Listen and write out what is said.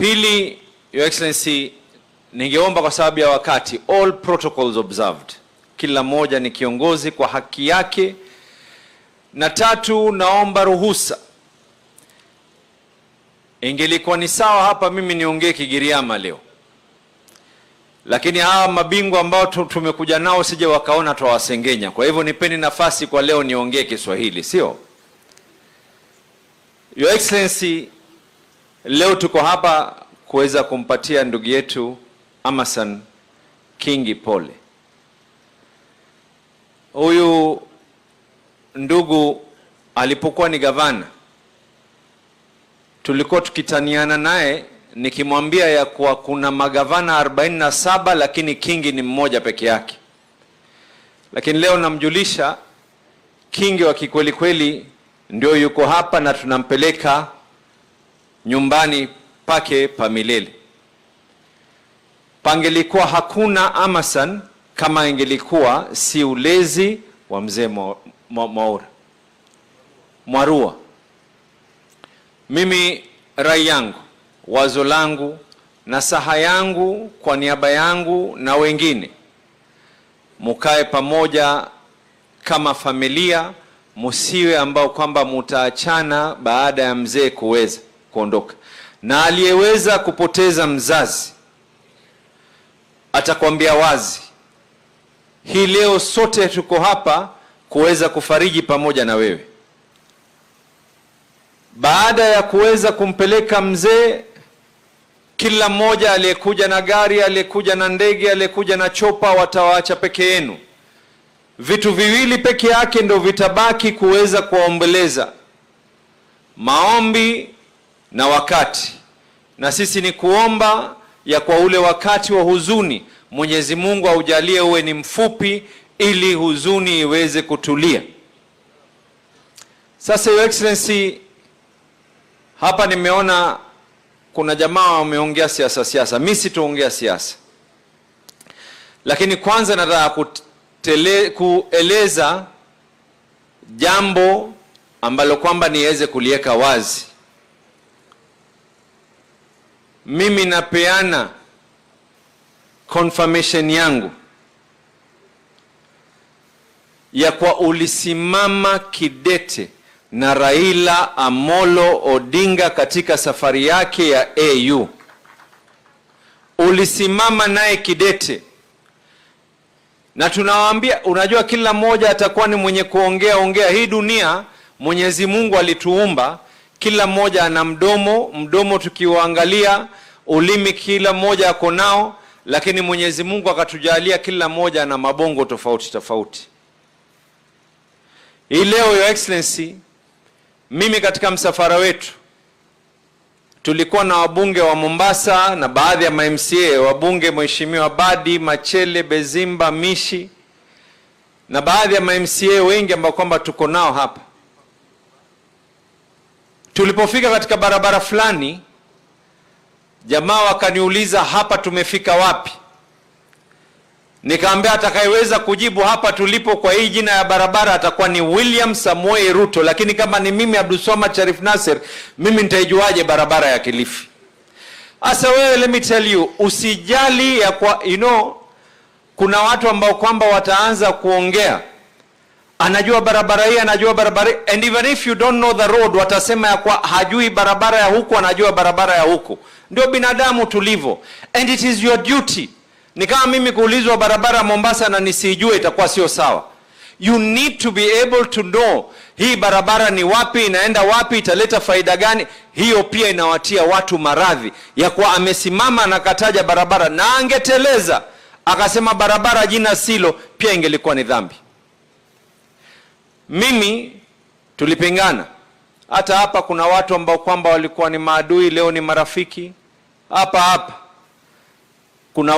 Pili, Your Excellency, ningeomba kwa sababu ya wakati, all protocols observed, kila mmoja ni kiongozi kwa haki yake. Na tatu, naomba ruhusa, ingelikuwa ni sawa hapa mimi niongee Kigiriama leo, lakini hawa mabingwa ambao tumekuja nao sije wakaona twawasengenya. Kwa hivyo nipeni nafasi kwa leo niongee Kiswahili, sio? Your Excellency, leo tuko hapa kuweza kumpatia ndugu yetu Amason Kingi pole. Huyu ndugu alipokuwa ni gavana, tulikuwa tukitaniana naye nikimwambia ya kuwa kuna magavana 47 lakini Kingi ni mmoja peke yake. Lakini leo namjulisha Kingi wa kikweli kweli ndio yuko hapa na tunampeleka nyumbani pake pa milele. Pangelikuwa hakuna Amason kama ingelikuwa si ulezi wa mzee Mwaura Mwarua. Mimi rai yangu, wazo langu, nasaha yangu kwa niaba yangu na wengine, mukae pamoja kama familia, musiwe ambao kwamba mutaachana baada ya mzee kuweza kuondoka. Na aliyeweza kupoteza mzazi atakwambia wazi, hii leo sote tuko hapa kuweza kufariji pamoja na wewe. Baada ya kuweza kumpeleka mzee, kila mmoja aliyekuja na gari, aliyekuja na ndege, aliyekuja na chopa, watawaacha peke yenu. Vitu viwili peke yake ndo vitabaki kuweza kuwaombeleza: maombi na wakati. Na sisi ni kuomba ya kwa ule wakati wa huzuni Mwenyezi Mungu aujalie uwe ni mfupi, ili huzuni iweze kutulia. Sasa Your Excellency, hapa nimeona kuna jamaa wameongea siasa siasa. Mimi sitaongea siasa, lakini kwanza nataka kueleza jambo ambalo kwamba niweze kuliweka wazi. Mimi napeana confirmation yangu ya kwa ulisimama kidete na Raila Amolo Odinga katika safari yake ya AU. Ulisimama naye kidete, na tunawaambia, unajua kila mmoja atakuwa ni mwenye kuongea ongea. Hii dunia Mwenyezi Mungu alituumba, kila mmoja ana mdomo, mdomo tukiuangalia, ulimi kila mmoja ako nao, lakini Mwenyezi Mungu akatujalia kila mmoja ana mabongo tofauti tofauti. Hii leo Your Excellency, mimi katika msafara wetu tulikuwa na wabunge wa Mombasa na baadhi ya ma MCA, wabunge Mheshimiwa Badi, Machele, Bezimba, Mishi na baadhi ya ma MCA wengi ambao kwamba tuko nao hapa. Tulipofika katika barabara fulani, jamaa wakaniuliza, "Hapa tumefika wapi?" Nikaambia atakayeweza kujibu hapa tulipo kwa hii jina ya barabara atakuwa ni William Samoei Ruto, lakini kama ni mimi Abdulswamad Sharif Nasir, mimi nitaijuaje barabara ya Kilifi? Asa wewe, let me tell you, usijali ya kwa, kuna watu ambao kwamba wataanza kuongea, anajua barabara hii, anajua barabara hii, and even if you don't know the road, watasema ya kwa hajui barabara ya huku, anajua barabara ya huku. Ndio binadamu tulivyo, and it is your duty. Ni kama mimi kuulizwa barabara ya Mombasa na nisiijue, itakuwa sio sawa. You need to be able to know hii barabara ni wapi, inaenda wapi, italeta faida gani. Hiyo pia inawatia watu maradhi ya kuwa amesimama na kataja barabara, na angeteleza akasema barabara jina silo, pia ingelikuwa ni dhambi. Mimi tulipingana, hata hapa kuna watu ambao kwamba walikuwa ni maadui, leo ni marafiki hapa hapa.